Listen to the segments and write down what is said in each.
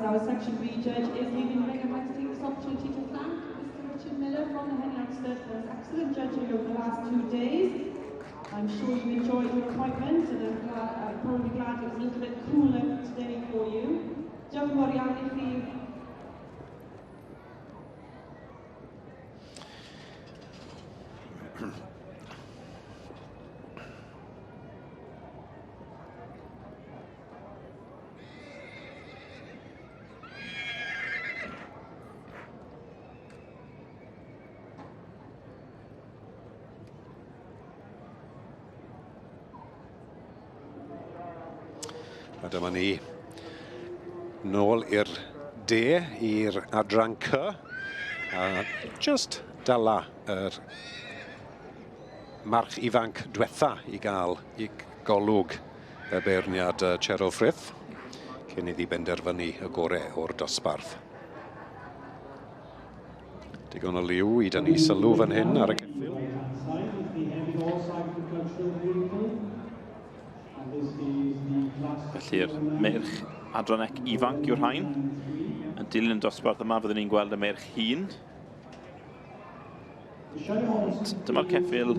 our Section B judge is leaving the ring, I'd like to take this opportunity to thank Mr. Richard Miller from the Henllan Stud for his excellent judging over the last 2 days. I'm sure you enjoyed your appointment and I'm glad, I'm probably glad it was a little bit cooler today for you. Diolch yn fawr iawn i chi. A dyma ni nôl i'r de, i'r adran C. A just dala yr march ifanc diwetha i gael i golwg y beirniad Cheryl Frith cyn iddi benderfynu y gore o'r dosbarth. Digon o liw i dynnu sylw fan hyn ar y ceffyl. Felly'r meirch adran C ifanc yw'r rhain. Yn dilyn y dosbarth yma fyddwn ni'n gweld y meirch hŷn. Ond dyma'r ceffyl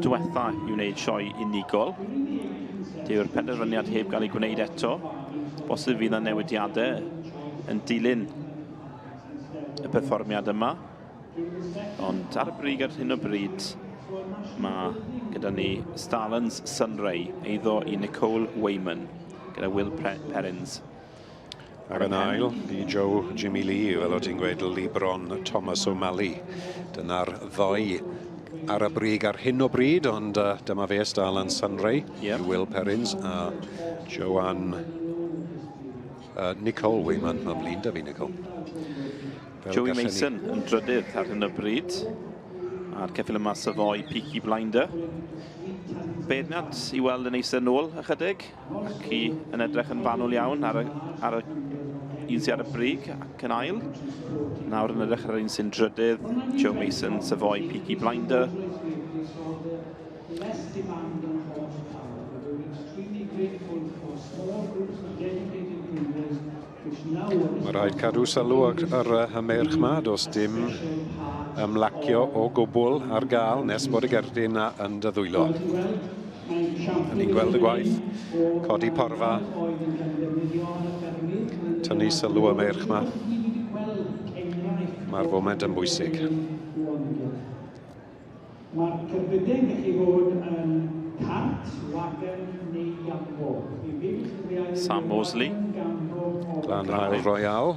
diwetha i wneud sioe unigol. Dyw'r penderfyniad heb gael ei gwneud eto. Bosib fydd yna newidiadau yn dilyn y perfformiad yma. Ond ar y brig ar hyn o bryd, mae gyda ni Starlands Sunray, eiddo i Nicole Wayman, gyda Will Perrins. Ac yn ail, i Joe Jimmy Lee, fel o ti'n gweud, Lebron Thomas O'Malley. Dyna'r ddoi ar y brig ar hyn o bryd, ond dyma fe, Starland Sunray, yep. Will Perrins a Joanne Nicole Wayman. Mae'n flin da fi, Nicole. Fel Joey Mason ni yn drydydd ar hyn o bryd. A'r ceffyl yma Savoy Peaky Blinder. Beirniad i weld yn eistedd nôl ychydig, ac i yn edrych yn fanwl iawn ar y un sy'n ar y brig ac yn ail. Nawr yn edrych ar yr un sy'n drydydd, Joe Mason, Savoy Peaky Blinder. Less demand on horsepower, but we're extremely grateful for small groups of dedicated breeders. Mae rhaid cadw sylw ar y meirch ma, does dim ymlacio o gwbl ar gael nes bod y gerdyn na yn dy ddwylo. A ni'n gweld y gwaith, codi porfa, tynnu sylw y meirch ma. Mae'r foment yn bwysig. Mae'r cerbydau'n gallu bod yn cart, wagen neu gambo. Sam Mosley. Glanhael Royal.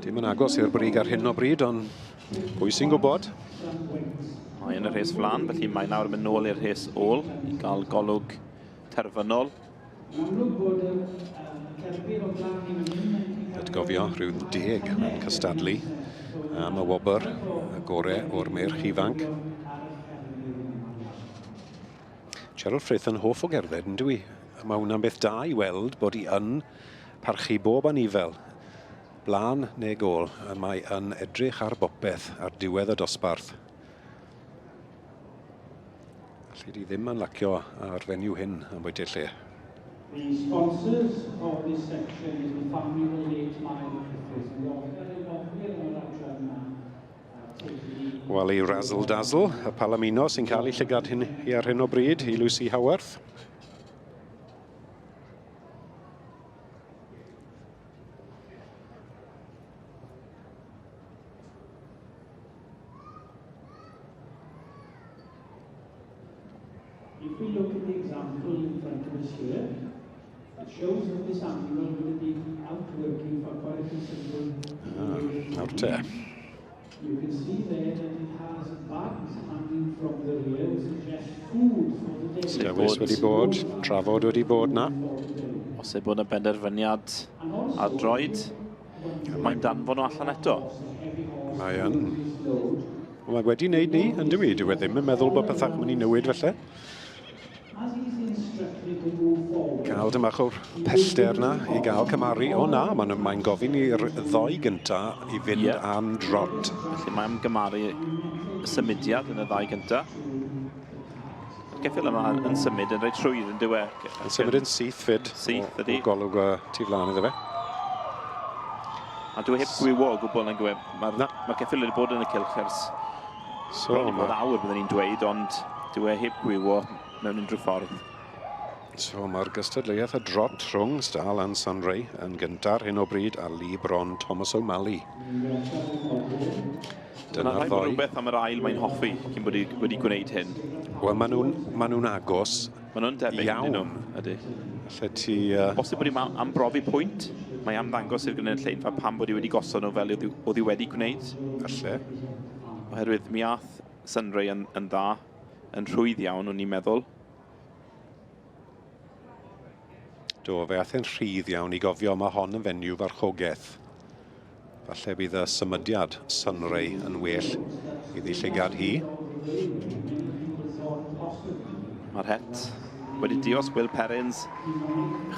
Dim yn agos i'r brig ar hyn o bryd, ond pwy sy'n gwybod? Mae yn y rhes flan, felly mae nawr yn mynd nôl i'r rhes ôl i gael golwg terfynol. Atgofio rhyw 10 yn cystadlu am y wobr y gore o'r meirch ifanc. Cheryl Frith yn hoff o gerdded, yn dwi? Mae hwnna'n beth da i weld bod hi yn parchu bob anifel, blaen neu gôl, a mae yn edrych ar bopeth ar diwedd y dosbarth. Alli di ddim yn lacio ar fenyw hyn am bwyty'r lle. The sponsors of this section is the family of the late Mair Griffiths. And the offer yn offer yn yr adran yma. Wel, i Razzle Dazzle, y Palomino sy'n cael ei llygad hyn i ar hyn o bryd i Lucy Howarth. If we look at the example in front of us here, it shows that this animal would have been out working for quite a considerable Ah, nawr te. You can see there that it has bags hanging from the rear, which suggests food for the day. Dewis wedi bod, trafod wedi bod na. Os ei bod yn benderfyniad ar droed, mae'n danfon nhw allan eto. Mae yn. Mae wedi wneud ni, yn dyw i? Dyw e ddim yn meddwl bod pethau'n mynd i newid felly. Cael dim bach o'r pellter na i gael cymaru. O na, mae'n mae gofyn i'r ddoi gynta i fynd am drot. Felly mae am gymaru y symudiad yn y ddau gynta. Ceffyl yma yn symud yn reit rhwydd yn dyw e. Yn symud yn syth fyd. Syth ydy. O golwg tu flaen iddo fe. A dwi heb gwywo o gwbl nag yw e. Mae'r ma ceffyl wedi bod yn y cylch ers so, bron i bod awr byddwn ni'n dweud, ond dyw e heb gwywo mewn unrhyw ffordd. So mae'r gystadleuaeth y drot rhwng Stal and Sunray yn gyntaf ar hyn o bryd a Lee Bron Thomas O'Malley. Dyna'r rhaid bod rhywbeth am yr ail mae'n hoffi cyn bod wedi gwneud hyn. Wel, maen nhw'n ma nhw agos. Maen nhw'n debyg iawn. Nhw, ydy. Lle ti... Bosib bod hi am brofi pwynt. Mae am ddangos i'r gynulleidfa pam bod hi wedi gosod nhw fel oedd hi wedi gwneud. Falle. Oherwydd mi ath Sunray yn dda, yn rhwydd iawn, o'n i'n meddwl. Do, fe ath e'n rhydd iawn i gofio mae hon yn fenyw farchogaeth. Falle bydd y symudiad Sunray yn well iddi llygad hi. Mae'r het wedi dios Will Perrins,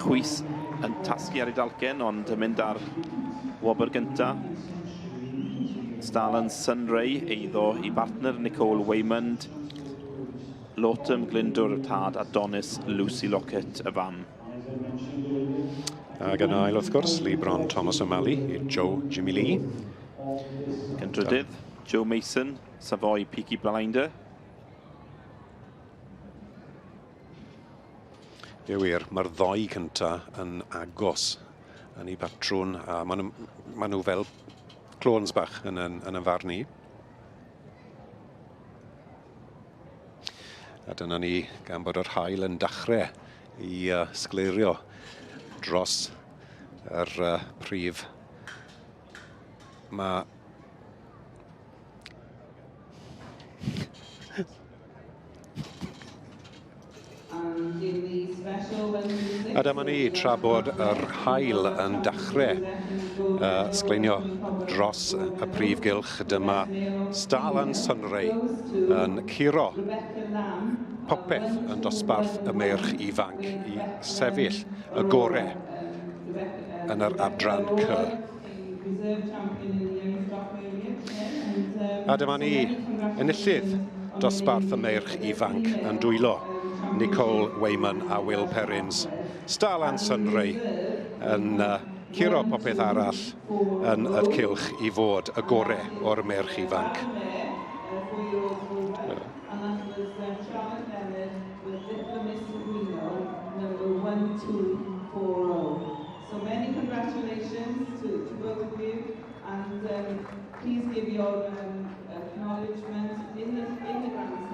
chwys yn tasgu ar ei dalcen, ond yn mynd ar wobr gynta. Starland Sunray eiddo i bartner Nicole Waymond, Lawton Glyndwr y tad a Donis Lucy Lockett y fam. Ac yn ail wrth gwrs, Lee Bron Thomas O'Malley i Joe Jimmy Lee. Yn drydydd, Joe Mason, Savoy Peaky Blinder. Ie wir, mae'r ddoi cynta yn agos yn ei batrwn, a maen nhw fel clones bach yn yn farn i. A dyna ni, gan bod yr haul yn dechrau i sgleirio dros yr prif. Mae A dyma ni, tra bod yr haul yn dechrau sgleinio dros y prif gylch, dyma Starland Sunray yn curo popeth yn dosbarth y meirch ifanc i sefyll y gore yn yr adran C. A dyma ni, enillydd dosbarth y meirch ifanc yn dwylo Nicole Wayman a Will Perrins. Starland Sunray yn curo popeth arall yn y cylch i fod y gore o'r meirch ifanc. So many congratulations to both of you, and please give your acknowledgement in the grandstand.